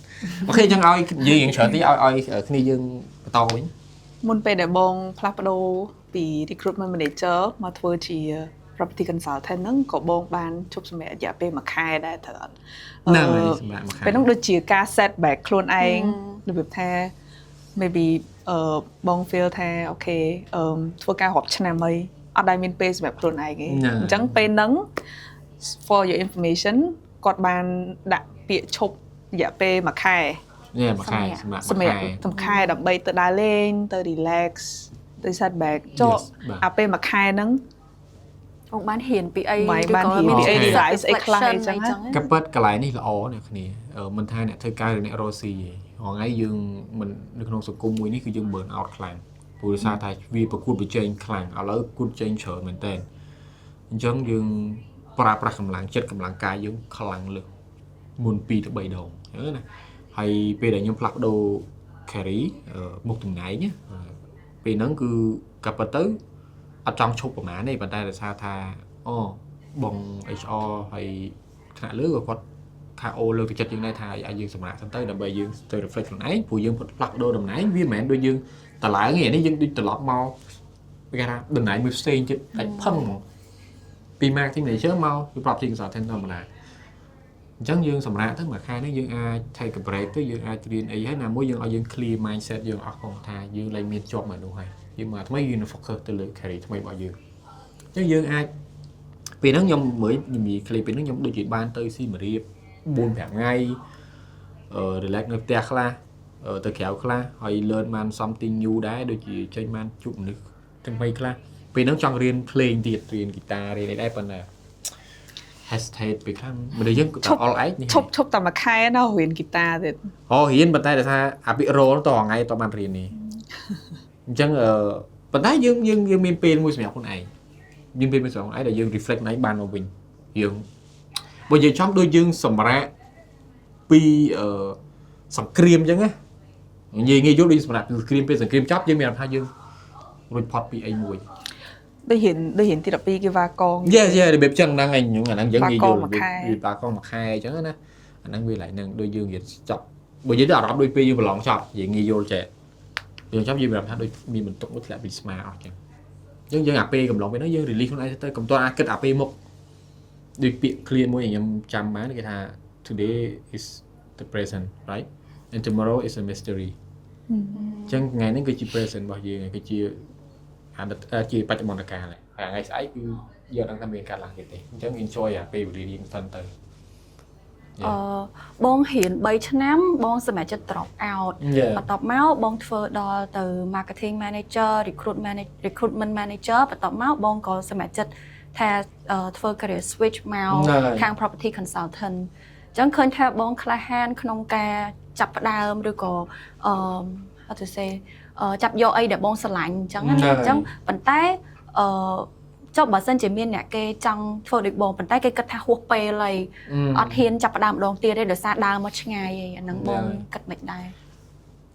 okay អញ្ចឹងឲ្យនិយាយយ៉ាងច្រើនតិចឲ្យឲ្យគ្នាយើងបន្តវិញ មុនពេលដែលបងផ្លាស់ប្ដូរពី recruitment manager មកធ្វើជា property consultant ហ្នឹងក៏បងបានជប់សម្រាករយៈពេលមួយខែដែរត្រូវអត់ ហ្នឹងហើយសម្រាប់មួយខែ ពេលហ្នឹងដូចជាការ set back ខ្លួនឯងរបៀបថា maybe បង feel ថា okay ធ្វើការរាប់ឆ្នាំអីអត់ដែលមានពេលសម្រាប់ខ្លួនឯងទេអញ្ចឹងពេលហ្នឹង for your information គាត់បានដាក់ពាក្យឈប់រយៈពេលមួយខែ នេះមួយខែសម្រាប់ សម្រាប់មួយខែដើម្បីទៅដើរលេងទៅ relax ទៅ set back ចុះអាពេលមួយខែហ្នឹង បងបានហ៊ានពីអី បានបានរៀនពីអី realize អីខ្លះអីចឹងណា ក៏ពិតកន្លែងនេះល្អអ្នកគ្នាមិនថាអ្នកធ្វើការឬអ្នករកស៊ីទេរាល់ថ្ងៃយើងមិននៅក្នុងសង្គមមួយនេះគឺយើង burn out ខ្លាំងព្រោះដោយសារតែវាប្រកួតប្រជែងខ្លាំងឥឡូវប្រកួតប្រជែងច្រើនមែនតើអញ្ចឹងយើងប្រើប្រាស់កម្លាំងចិត្តកម្លាំងកាយយើងខ្លាំងលើសមុន2ទៅ3ដងអញ្ចឹងណាហើយពេលដែលខ្ញុំផ្លាស់ប្ដូរ career មុខតំណែងណាពេលហ្នឹងគឺក៏ពិតទៅអត់ចង់ឈប់ប្រហែលទេប៉ុន្តែដោយសារថាអូបង HR ហើយថ្នាក់លើក៏គាត់ថាអូលើកទឹកចិត្តយើងដែរថាឲ្យយើងសម្រាកសិនទៅដើម្បីយើងទៅ reflect ខ្លួនឯងព្រោះយើងផ្លាស់ប្ដូរតំណែងវាមិនមែនដូចយើងតឡើងទេនេះយើងដូចត្រឡប់មកគេថាតំណែងមួយផ្សេងទៀតដាច់ផឹងហ្មងពី marketing manager មកពី property consultant ធម្មតាអញ្ចឹងយើងសម្រាកទៅមួយខែនេះយើងអាច take a break ទៅយើងអាចរៀនអីហើយណាមួយយើងឲ្យយើង clear mindset យើងអស់ផងថាយើងលែងមានជាប់មកនោះហើយយើងមកថ្មីយើងនឹង focus ទៅលើ career ថ្មីរបស់យើងអញ្ចឹងយើងអាចពេលហ្នឹងខ្ញុំមើលខ្ញុំនិយាយ clear ពេលហ្នឹងខ្ញុំដូចជាបានទៅសៀមរាប4 5ថ្ងៃrelax នៅផ្ទះខ្លះទៅក្រៅខ្លះហើយ learn បាន something new ដែរដូចជាចេញបានជួបមនុស្សទាំងបីខ្លះពេលហ្នឹងចង់រៀនភ្លេងទៀតរៀនហ្គីតារៀនអីដែរប៉ុន្តែ hesitate ពេលខ្លះមនុស្សយើងក៏អល់ឯងនេះ ឈប់ឈប់តែមួយខែណារៀនហ្គីតាទៀត អូរៀនប៉ុន្តែដែលថាអាពាក្យរលតថ្ងៃតបានរៀននេះអញ្ចឹងអឺ ប៉ុន្តែយើងយើងយើងមានពេលមួយសម្រាប់ខ្លួនឯងយើងពេលមួយសម្រាប់ខ្លួនឯងដែលយើង reflect ខ្លួនឯងបានមកវិញយើងបើយើងចំដូចយើងសម្រាកពីអឺសង្គ្រាមអញ្ចឹងណានិយាយងាយយល់ដូចសម្រាប់សង្គ្រាមពេលសង្គ្រាមចប់យើងមានអារម្មណ៍ថាយើងរួចផុតពីអីមួយ ដូចរៀនទី12គេវ៉ាកង Yeah, របៀបចឹងហ្នឹងឯងអាហ្នឹងយើងនិយាយយល់ បាកងមួយខែ វាបាកងមួយខែអញ្ចឹងណាអាហ្នឹងវាឡើយហ្នឹងដូចយើងរៀនចប់បើនិយាយទៅអារម្មណ៍ដូចពេលយើងប្រឡងចប់និយាយងាយយល់ចេះយើងចប់យើងមានអារម្មណ៍ថាដូចមានបន្ទុកមួយធ្លាក់ពីស្មាអស់ចឹងអញ្ចឹងយើងអាពេលកំឡុងពេលហ្នឹងយើង release ខ្លួនឯងទៅកុំតអាចគិតអាពេលមុខដូចពាក្យ clear មួយខ្ញុំចាំបានគេថា today is the present, right, and tomorrow is a mystery. អញ្ចឹងថ្ងៃហ្នឹងគឺជា present របស់យើងហើយគឺជាអតីតជាបច្ចុប្បន្នកាលហើយហើយថ្ងៃស្អែកគឺយើងអត់ដឹងថាមានការឡើងទៀតទេអញ្ចឹង enjoy អាពេលវេលាយើងសិនទៅ អឺបងរៀន3ឆ្នាំបងសម្រេចចិត្ត drop out បន្ទាប់មកបងធ្វើដល់ទៅ marketing manager recruitment manager បន្ទាប់មកបងក៏សម្រេចចិត្តថាធ្វើ career switch មក ហ្នឹងហើយ ខាង property consultant អញ្ចឹងឃើញថាបងក្លាហានក្នុងការចាប់ផ្ដើមឬក៏អឺ how to say ចាប់យកអីដែលបងស្រឡាញ់អញ្ចឹងណា ហ្នឹងហើយ អញ្ចឹងប៉ុន្តែអឺចុះបើសិនជាមានអ្នកគេចង់ធ្វើដូចបងប៉ុន្តែគេគិតថាហួសពេលហើយ អត់ហ៊ានចាប់ផ្ដើមម្ដងទៀតទេដោយសារដើរមកឆ្ងាយឯងអាហ្នឹងបងគិតមិនដែរ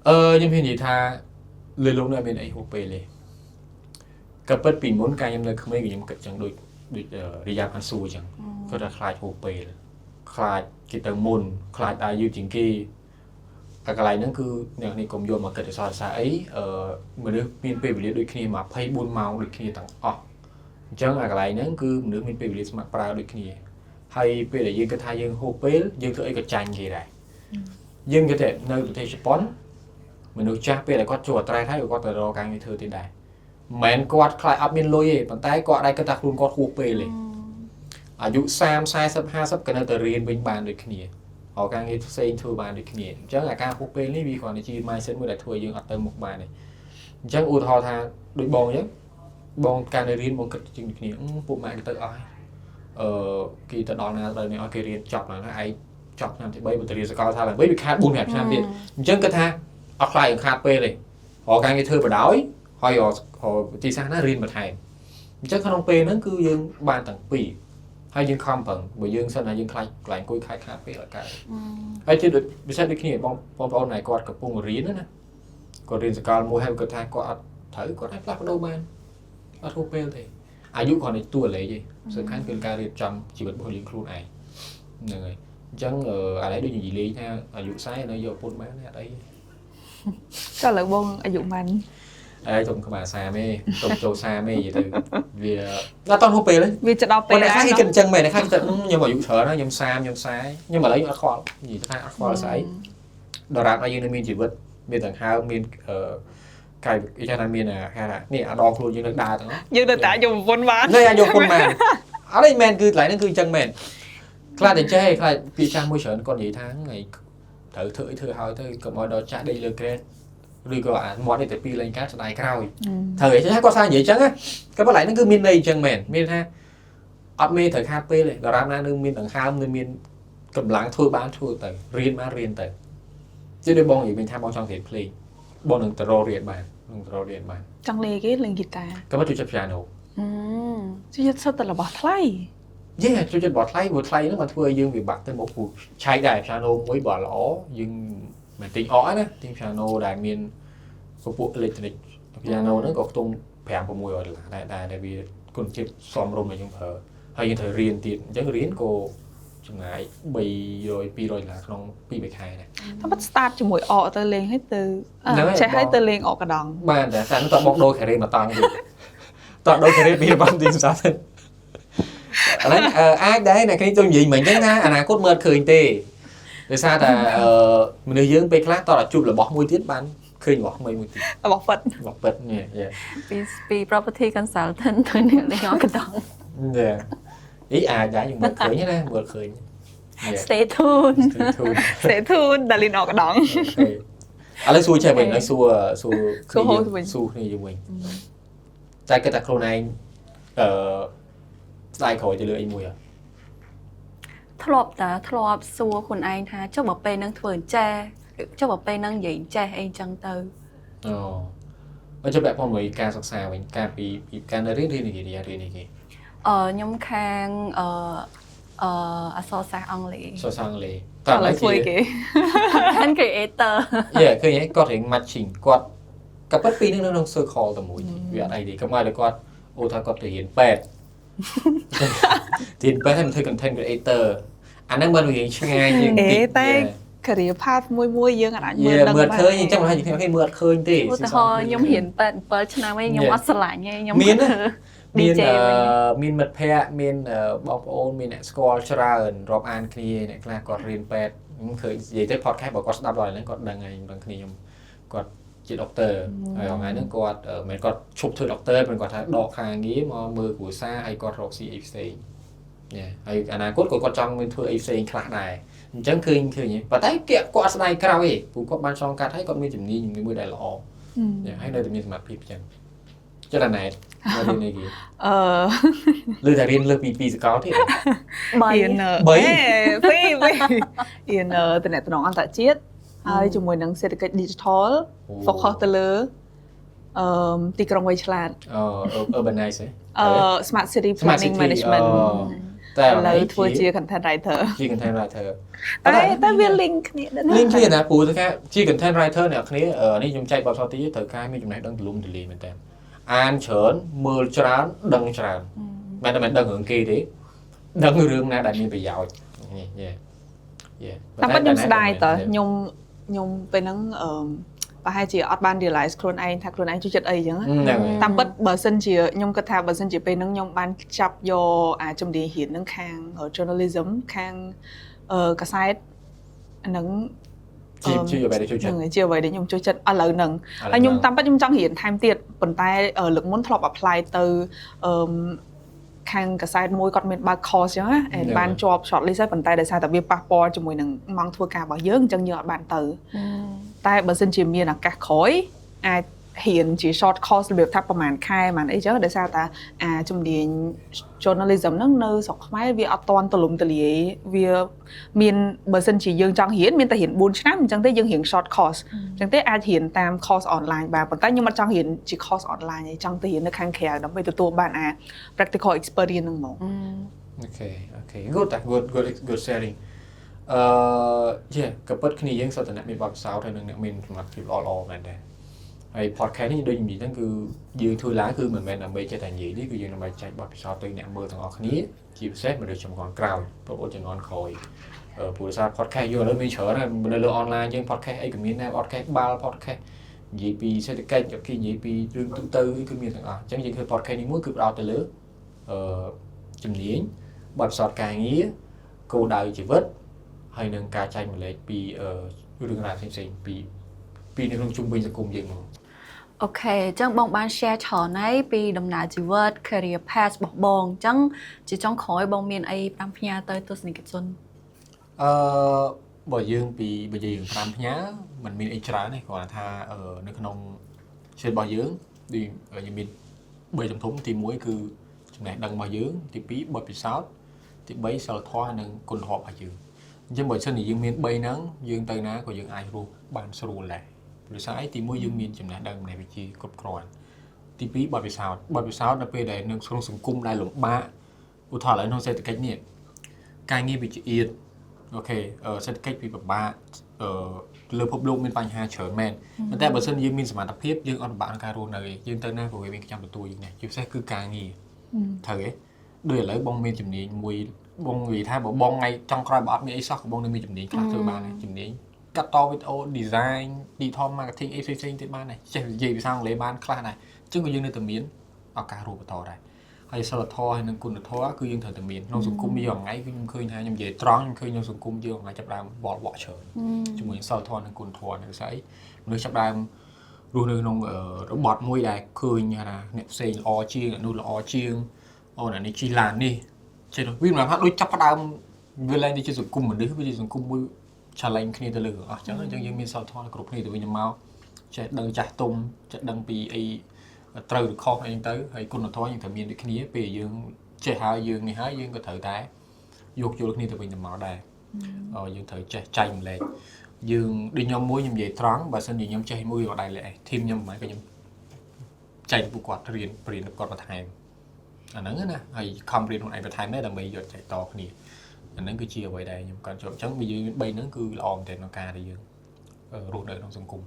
អឺខ្ញុំហ៊ាននិយាយថាលើលោកនេះអត់មានអីហួសពេលទេក៏ពិតពីមុនកាលខ្ញុំនៅក្មេងក៏ខ្ញុំគិតចឹងដូចដូចរីយ៉ាផាន់ស៊ូចឹងគាត់ថាខ្លាចហួសពេលខ្លាចគេទៅមុនខ្លាចដើរយឺតជាងគេតែកន្លែងហ្នឹងគឺអ្នកនេះកុំយកមកគិតឲ្យសរសើរអីអឺមនុស្សមានពេលវេលាដូចគ្នា24ម៉ោងដូចគ្នាទាំងអស់អញ្ចឹងអាកន្លែងហ្នឹងគឺមនុស្សមានពេលវេលាស្ម័គ្រប្រើដូចគ្នាហើយពេលដែលយើងគិតថាយើងហួសពេលយើងធ្វើអីក៏ចាញ់គេដែរយើងគិតតែនៅប្រទេសជប៉ុន មនុស្សចាស់ពេលដែលគាត់ចូលអត្រែហើយក៏គាត់ទៅរកការងារធ្វើទៀតដែរមិនមែនគាត់ខ្លាចអត់មានលុយទេប៉ុន្តែគាត់ដែរគិតថាខ្លួនគាត់ហួសពេលទេអាយុ30 40 50ក៏នៅតែរៀនវិញបានដូចគ្នារកការងារផ្សេងធ្វើបានដូចគ្នាអញ្ចឹងអាការហួសពេលនេះវាគ្រាន់តែជា mindset មួយដែលធ្វើឲ្យយើងអត់ទៅមុខបានទេអញ្ចឹងឧទាហរណ៍ថាដូចបងអញ្ចឹងបងកាលនៅរៀនបងគិតជាងគ្នាពួកម៉ាក់គេទៅអស់ហើយអឺគេទៅដល់ណាដល់នេះឲ្យគេរៀនចប់ឡើងហើយឯងចប់ឆ្នាំទី3បើទៅរៀនសាកលថាឡើងវិញវាខាត4 5ឆ្នាំទៀតអញ្ចឹងគិតថា អត់ខ្លាចខាតពេលទេរកការងារធ្វើបដ ாய் ហើយរកវិធីសាស្ត្រណារៀនបន្ថែមអញ្ចឹងក្នុងពេលហ្នឹងគឺយើងបានទាំងពីរហើយយើងខំប្រឹងបើយើងសិនណាយើងខ្លាចកន្លែងអង្គុយខាតខាតពេលអត់កើតហើយជាដូចពិសេសដូចគ្នាបងបងប្អូនណែគាត់កំពុងរៀនណាគាត់រៀនសកលមួយហើយគាត់ថាគាត់អត់ត្រូវគាត់អាចផ្លាស់ប្ដូរបានអត់ហួសពេលទេអាយុគ្រាន់តែតួលេខទេសំខាន់គឺការរៀបចំជីវិតរបស់យើងខ្លួនឯងហ្នឹងហើយអញ្ចឹងអានេះដូចនិយាយលេងថាអាយុ40នៅយកប្រពន្ធបានអត់អីទេ ចុះឥឡូវបងអាយុប៉ុន្មាន អេទុំក្បាល30ទេទុំចូល30ទេនិយាយទៅវាអត់តន់ហួសពេលទេ វាจะដល់ពេល ប៉ុន្តែខ្លះគេគិតអញ្ចឹងមែនអ្នកខ្លះគេគិតខ្ញុំអាយុច្រើនហើយខ្ញុំ30ខ្ញុំ40ខ្ញុំឥឡូវខ្ញុំអត់ខ្វល់និយាយថាអត់ខ្វល់ស្អីដរាបឲ្យយើងនៅមានជីវិតមានដង្ហើមមានអឺកាយគេថាមានគេថានេះអាដងខ្លួនយើងនៅដើរទាំង យើងនៅតែយកប្រពន្ធបាន នេះអាចយកពុនបានអត់ទេមែនគឺកន្លែងហ្នឹងគឺអញ្ចឹងមែនខ្លះតែចេះខ្លះពាក្យចាស់មួយច្រើនគាត់និយាយថាថ្ងៃត្រូវធ្វើអីធ្វើហើយទៅកុំឲ្យដល់ចាស់ដេកលើក្រែតឬក៏អាមាត់នេះតែពីរលេងការស្ដាយក្រោយត្រូវអីចឹងគាត់ថានិយាយចឹងណាក៏ប៉ុន្តែហ្នឹងគឺមានន័យអញ្ចឹងមែនមានថាអត់មានត្រូវខាតពេលទេដរាបណានៅមានដង្ហើមនៅមានកម្លាំងធ្វើបានធ្វើទៅរៀនបានរៀនទៅជិះដូចបងនិយាយវិញថាបងចង់រៀនភ្លេងបងនឹងទៅរករៀនបាននឹងទៅរករៀនបាន ចង់លេងគេលេងហ្គីតា ក៏មកជួយចិត្ត piano ជួយចិត្តសុទ្ធតែរបស់ថ្លៃ yeah ជួយចិត្តបោះថ្លៃព្រោះថ្លៃហ្នឹងมันធ្វើឲ្យយើងវាបាក់ទៅមុខព្រោះឆែកដែរ piano មួយបើល្អយើងមិនទិញអក់ណាទិញ piano ដែលមានពពួក electronic piano ហ្នឹងក៏ខ្ទង់5 600ដុល្លារដែរដែរដែលវាគុណភាពសមរម្យដែលយើងប្រើហើយយើងត្រូវរៀនទៀតអញ្ចឹងរៀនក៏ចំណាយ300 200ដុល្លារក្នុង2 3ខែដែរ តែបាត់ start ជាមួយអកទៅលេងឲ្យទៅ ហ្នឹងហើយ ចេះឲ្យ បង ទៅលេងអកកដង បានតែតែនោះតបងដូរ career មកតង់ទៀតតដូរ career ពីបានទីសាទៅអាហ្នឹងអាចដែរអ្នកគ្នាទៅនិយាយមិញហ្នឹងណាអនាគតមើលឃើញទេដោយសារតែអឺមនុស្សយើងពេលខ្លះតតែជួបរបស់មួយទៀតបានឃើញរបស់ថ្មីមួយទៀត របស់ពិត របស់ពិតនេះ yeah. ពី property consultant ទៅអ្នកលេងអកដង Yeah. អីអាចដែរយើងមើលឃើញណាមើលឃើញ Yeah. Stay tuned. Stay tuned. Stay tuned ដាលីនអកកដង Okay. ឥឡូវសួរចេះវិញឥឡូវសួរសួរ សួរហូតវិញ សួរគ្នាយើងវិញតែគិតថាខ្លួនឯងអឺស្ដាយក្រោយទៅលើអីមួយអត់ ធ្លាប់តាធ្លាប់សួរខ្លួនឯងថាចុះបើពេលហ្នឹងធ្វើអញ្ចេះឬចុះបើពេលហ្នឹងនិយាយអញ្ចេះអីអញ្ចឹងទៅ អូ អញ្ចឹងពាក់ព័ន្ធមួយការសិក្សាវិញការពីពីការនៅរៀនរៀននេះគេរៀនរៀននេះគេ ខ្ញុំខាងអឺអឺអក្សរសាស្ត្រអង់គ្លេស សរសអង់គ្លេស តើឥឡូវធ្វើអីគេ content creator Yeah ឃើញហ៎គាត់រៀង matching គាត់ក៏ពិតពីរនឹងនៅក្នុង circle តែមួយវាអត់អីទេកុំឲ្យតែគាត់អូថាគាត់ទៅរៀនពេទ្យរៀនពេទ្យហើយមកធ្វើ content creator អាហ្នឹងមិនរៀងឆ្ងាយជាង អេ តិច តែ career path មួយមួយយើងអាចមើល យេ ដឹង មើលឃើញអញ្ចឹងមិនថាខ្ញុំមើលអត់ឃើញទេ ឧទាហរណ៍ខ្ញុំរៀនពេទ្យ7ឆ្នាំឯងខ្ញុំអត់ស្រឡាញ់ទេខ្ញុំ មានណា ធ្វើ មាន DJ វិញ មានមិត្តភ័ក្តិមានបងប្អូនមានអ្នកស្គាល់ច្រើនរាប់អានគ្នាអ្នកខ្លះគាត់រៀនពេទ្យខ្ញុំឃើញនិយាយទៅ podcast បើគាត់ស្ដាប់ដល់ហ្នឹងគាត់ដឹងហើយដឹងគ្នាខ្ញុំគាត់ជា doctor ហើយថ្ងៃហ្នឹងគាត់មិនគាត់ឈប់ធ្វើ doctor មិនគាត់ថាដកខាងងារមកមើលគ្រួសារហើយគាត់រកស៊ីអីផ្សេងញ៉េហើយអនាគតក៏គាត់ចង់មានធ្វើអីផ្សេងខ្លះដែរអញ្ចឹងឃើញឃើញប៉ុន្តែគេគាត់ស្ដាយក្រោយឯងព្រោះគាត់បានឆ្លងកាត់ហើយគាត់មានជំនាញមួយដែលល្អហើយនៅតែមានសមត្ថភាពអញ្ចឹងចិត្តអាណែតមករៀនអីគេ អឺ លើតែរៀនលើសពី2សកលទៀត បី រៀន បី អេពីរពីររៀនតំណតំណងអន្តរជាតិហើយជាមួយនឹងសេដ្ឋកិច្ច digital focus ទៅលើអឺទីក្រុងវៃឆ្លាត អឺ urbanize ហ៎ អឺ smart city Smart planning City management តែ ឥឡូវធ្វើជា content writer ជា content writer តែតែវា link គ្នាដែរណា link គ្នាណាព្រោះថាជា content writer អ្នកគ្នានេះខ្ញុំចែកបទពិសោធន៍តិចត្រូវការមានចំណេះដឹងទូលំទូលាយមែនតើអានច្រើនមើលច្រើនដឹងច្រើនមិនតែមិនដឹងរឿងគេទេដឹងរឿងណាដែលមានប្រយោជន៍នេះយេយេ តែប៉ុតខ្ញុំស្ដាយតើខ្ញុំខ្ញុំពេលហ្នឹងអឺប្រហែលជាអត់បាន realize ខ្លួនឯងថាខ្លួនឯងចូលចិត្តអីចឹងណា ហ្នឹងហើយ តាមពិតបើសិនជាខ្ញុំគិតថាបើសិនជាពេលហ្នឹងខ្ញុំបានចាប់យកអាជំនាញរៀនហ្នឹងខាង journalism ខាងកាសែតអាហ្នឹង ជាជាអ្វីដែលចូលចិត្ត ហ្នឹងហើយជាអ្វីដែលខ្ញុំចូលចិត្តឥឡូវហ្នឹងហើយខ្ញុំតាមពិតខ្ញុំចង់រៀនថែមទៀតប៉ុន្តែលើកមុនធ្លាប់ apply ទៅអឺខាងកាសែតមួយគាត់មានបើក course ចឹងណា and បានជាប់ short list ហើយប៉ុន្តែដោយសារតែវាប៉ះពាល់ជាមួយនឹងម៉ោងធ្វើការរបស់យើងអញ្ចឹងយើងអត់បានទៅ តែបើសិនជាមានឱកាសក្រោយអាចរៀនជា short course របៀបថាប្រហែលខែប្រហែលអីចឹងដោយសារតែអាជំនាញ journalism ហ្នឹងនៅស្រុកខ្មែរវាអត់ទាន់ទូលំទូលាយវាមានបើសិនជាយើងចង់រៀនមានតែរៀន4ឆ្នាំអញ្ចឹងទេយើងរៀន short course អញ្ចឹងទេអាចរៀនតាម course online បានប៉ុន្តែខ្ញុំអត់ចង់រៀនជា course online ទេចង់ទៅរៀននៅខាងក្រៅដើម្បីទទួលបានអា practical experience ហ្នឹងហ្មង Okay, good តា good good good sharing អឺយេក៏ពិតគ្នាយើងសុទ្ធតែអ្នកមានបទពិសោធន៍ហើយនិងអ្នកមានសមត្ថភាពល្អៗមែនដែរហើយ podcast នេះដូចនិយាយហ្នឹងគឺយើងធ្វើឡើងគឺមិនមែនដើម្បីចេះតែនិយាយទេគឺយើងដើម្បីចែកបទពិសោធន៍ទៅអ្នកមើលទាំងអស់គ្នាជាពិសេសមនុស្សជំនាន់ក្រោយបងប្អូនជំនាន់ក្រោយអឺព្រោះសារ podcast យើងឥឡូវមានច្រើនហើយនៅលើ online យើង podcast អីក៏មានដែរ podcast បាល់ podcast និយាយពីសេដ្ឋកិច្ចគេនិយាយពីរឿងទូទៅគឺមានទាំងអស់អញ្ចឹងយើងធ្វើ podcast នេះមួយគឺផ្ដោតទៅលើអឺជំនាញបទពិសោធន៍ការងារគោលដៅជីវិតហើយនឹងការចែករំលែកពីរឿងរ៉ាវផ្សេងៗពីពីនៅក្នុងជុំវិញសង្គមយើងមក Okay អញ្ចឹងបងបាន share ច្រើនហើយពីដំណើរជីវិត career path របស់បងអញ្ចឹងជាចុងក្រោយបងមានអីផ្ដាំផ្ញើទៅទស្សនិកជន អឺបើយើងពីបើយើងផ្ដាំផ្ញើมันមានអីច្រើនទេគ្រាន់តែថានៅក្នុងជីវិតរបស់យើងដូចយើងមាន3ធំធំទី1គឺចំណេះដឹងរបស់យើងទី2បទពិសោធន៍ទី3សីលធម៌និងគុណធម៌របស់យើងអញ្ចឹងបើសិនជាយើងមាន3ហ្នឹងយើងទៅណាក៏យើងអាចរស់បានស្រួលដែរព្រោះស្អីទី1យើងមានចំណេះដឹងចំណេះវិជ្ជាគ្រប់គ្រាន់ទី2បទពិសោធន៍បទពិសោធន៍នៅពេលដែលនៅក្នុងសង្គមដែលលំបាកឧទាហរណ៍ឥឡូវក្នុងសេដ្ឋកិច្ចនេះការងារវាជាអៀត okay សេដ្ឋកិច្ចវាពិបាកអឺលើពិភពលោកមានបញ្ហាច្រើនមែនប៉ុន្តែបើសិនយើងមានសមត្ថភាពយើងអត់ពិបាកក្នុងការរស់នៅទេយើងទៅណាក៏វាមានចាំទទួលយើងដែរជាពិសេសគឺការងារត្រូវទេដូចឥឡូវបងមានជំនាញមួយបងនិយាយថាបើបងថ្ងៃចុងក្រោយបើអត់មានអីសោះក៏បងនៅមានជំនាញខ្លះធ្វើបានដែរជំនាញកាត់តវីដេអូ design digital marketing អីផ្សេងៗទៀតបានដែរចេះនិយាយភាសាអង់គ្លេសបានខ្លះដែរអញ្ចឹងក៏យើងនៅតែមានឱកាសរស់បន្តដែរហើយសីលធម៌ហើយនិងគុណធម៌គឺយើងត្រូវតែមានក្នុងសង្គមយើងថ្ងៃគឺខ្ញុំឃើញថាខ្ញុំនិយាយត្រង់ខ្ញុំឃើញក្នុងសង្គមយើងថ្ងៃចាប់ដើមវល់វក់ច្រើនជាមួយសីលធម៌និងគុណធម៌នេះស្អីមនុស្សចាប់ដើមរស់នៅក្នុងរបត់មួយដែលឃើញថាអ្នកផ្សេងល្អជាងអ្នកនោះល្អជាងអូអ្នកនេះជិះឡាននេះចេះវាមិនថាដូចចាប់ផ្ដើមវាឡើងទៅជាសង្គមមនុស្សវាជាសង្គមមួយ challenge គ្នាទៅលើអស់ចឹងអញ្ចឹងយើងមានសីលធម៌គ្រប់គ្នាទៅវិញទៅមកចេះដឹងចាស់ទុំចេះដឹងពីអីត្រូវឬខុសអីចឹងទៅហើយគុណធម៌យើងត្រូវមានដូចគ្នាពេលយើងចេះហើយយើងនេះហើយយើងក៏ត្រូវតែយោគយល់គ្នាទៅវិញទៅមកដែរយើងត្រូវចេះចែករំលែកយើងដូចខ្ញុំមួយខ្ញុំនិយាយត្រង់បើសិនជាខ្ញុំចេះមួយក៏ដែរលែ team ខ្ញុំមិនក៏ខ្ញុំ ចែកពួកគាត់រៀនរៀនគាត់បន្ថែមអាហ្នឹងណាហើយខំរៀនខ្លួនឯងបន្ថែមដែរដើម្បីយកចែកតគ្នាអាហ្នឹងគឺជាអ្វីដែលខ្ញុំគាត់ជាប់អញ្ចឹងវាយើងមាន3ហ្នឹងគឺល្អមែនទែនក្នុងការដែលយើងរស់នៅក្នុងសង្គម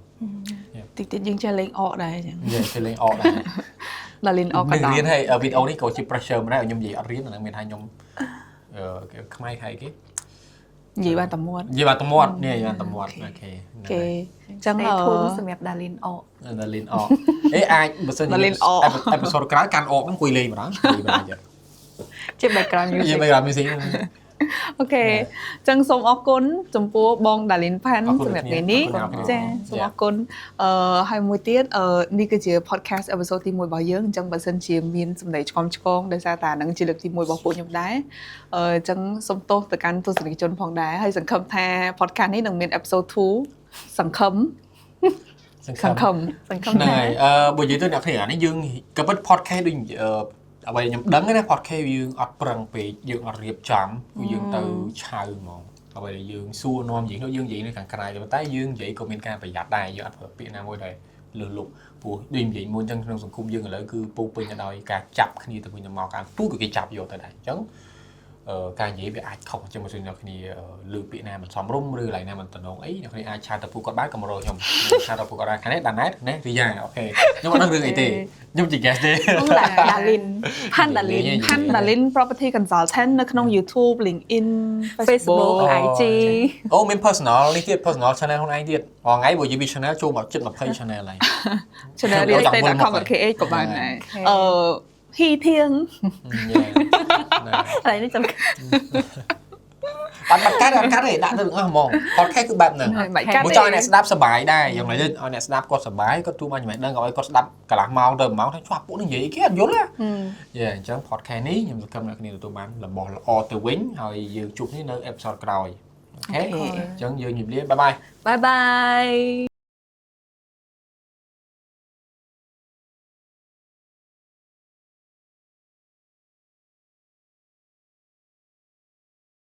តិចតិចយើងចេះលេងអកដែរអញ្ចឹង និយាយទៅលេងអកដែរ ដល់លេងអកក៏ នឹង ដល់ រៀនហើយវីដេអូនេះក៏ជា pressure ម្នាក់ខ្ញុំនិយាយអត់រៀនអាហ្នឹងមានថាខ្ញុំអឺខ្មែរខៃគេ និយាយបានតែមាត់ និយាយបានតែមាត់នេះនិយាយបានតែមាត់okay គេអញ្ចឹង Stay tuned សម្រាប់ Darlene អក ដល់លីនអកអេអាចបើសិនជា ដាលីនអក episode ក្រោយកាន់អកហ្នឹងអង្គុយលេងម្ដងនិយាយម្ដងទៀត ជា background និយាយ music មិន music Okay អញ្ចឹងសូមអរគុណចំពោះបងដាលីនផាន់ អរគុណ សម្រាប់ថ្ងៃនេះ អរគុណ ចាសូមអរគុណអឺហើយមួយទៀតអឺនេះគឺជា podcast episode ទី1របស់យើងអញ្ចឹងបើសិនជាមានសម្ដីឆ្កំឆ្គងដោយសារតែហ្នឹងជាលើកទី1របស់ពួកខ្ញុំដែរអឺអញ្ចឹងសូមទោសទៅកាន់ទស្សនិកជនផងដែរហើយសង្ឃឹមថា podcast នេះនឹងមាន episode 2សង្ឃឹម សង្ សង្ឃឹម សង្ឃឹម ហ្នឹង ថា ហើយអឺបើនិយាយទៅអ្នកគ្នាអានេះយើងក៏ពិត podcast ដូចអឺអ្វីខ្ញុំដឹងណា podcast យើងអត់ប្រឹងពេកយើងអត់រៀបចំគឺយើងទៅឆៅហ្មងអ្វីដែលយើងសួរនាំនិយាយនោះយើងនិយាយនៅខាងក្រៅប៉ុន្តែយើងនិយាយក៏មានការប្រយ័ត្នដែរយើងអត់ប្រើពាក្យណាមួយដែលលើសលុបព្រោះដូចនិយាយមុនអញ្ចឹងក្នុងសង្គមយើងឥឡូវគឺពោពេញទៅដោយការចាប់គ្នាទៅវិញទៅមកការទូក៏គេចាប់យកទៅដែរអញ្ចឹងអឺការនិយាយវាអាចខុសអញ្ចឹងបើសិនអ្នកគ្នាលើពាក្យណាមិនសមរម្យឬកន្លែងណាមិនតំណងអីអ្នកគ្នាអាច chat ទៅពួកគាត់បានកុំរកខ្ញុំ chat ទៅពួកគាត់បានខាងនេះដាណែតណារីយ៉ា okay ខ្ញុំអត់ដឹងរឿងអីទេខ្ញុំជា guest ទេ ដាលីនផាន់ដាលីន ផាន់ដាលីន property consultant នៅក្នុង YouTube, LinkedIn, Facebook, Facebook IG អូមាន personal នេះទៀត personal channel ខ្លួនឯងទៀតរាល់ថ្ងៃបើនិយាយពី channel ចូលមកជិត20 channel ហើយ channel real estate.com.kh ក៏បានដែរអឺហ៊ីធៀង ហើយនេះចាំ បាត់បាត់កាត់អត់កាត់ទេដាក់ទៅទាំងអស់ហ្មង podcast គឺបែបហ្នឹង បាច់កាត់ មកចង់ឲ្យអ្នកស្ដាប់សប្បាយដែរយ៉ាងម៉េចទៅឲ្យអ្នកស្ដាប់គាត់សប្បាយគាត់ទូមកចំណេះដឹងក៏ឲ្យគាត់ស្ដាប់កន្លះម៉ោងទៅ1ម៉ោងថាច្បាស់ពួកនេះនិយាយគេអត់យល់ណាyeah អញ្ចឹង podcast នេះខ្ញុំសង្ឃឹមអ្នកគ្នាទទួលបានរបស់ល្អទៅវិញហើយយើងជួបគ្នានៅ episode ក្រោយ okay អញ្ចឹងយើងជម្រាបលា bye bye bye bye.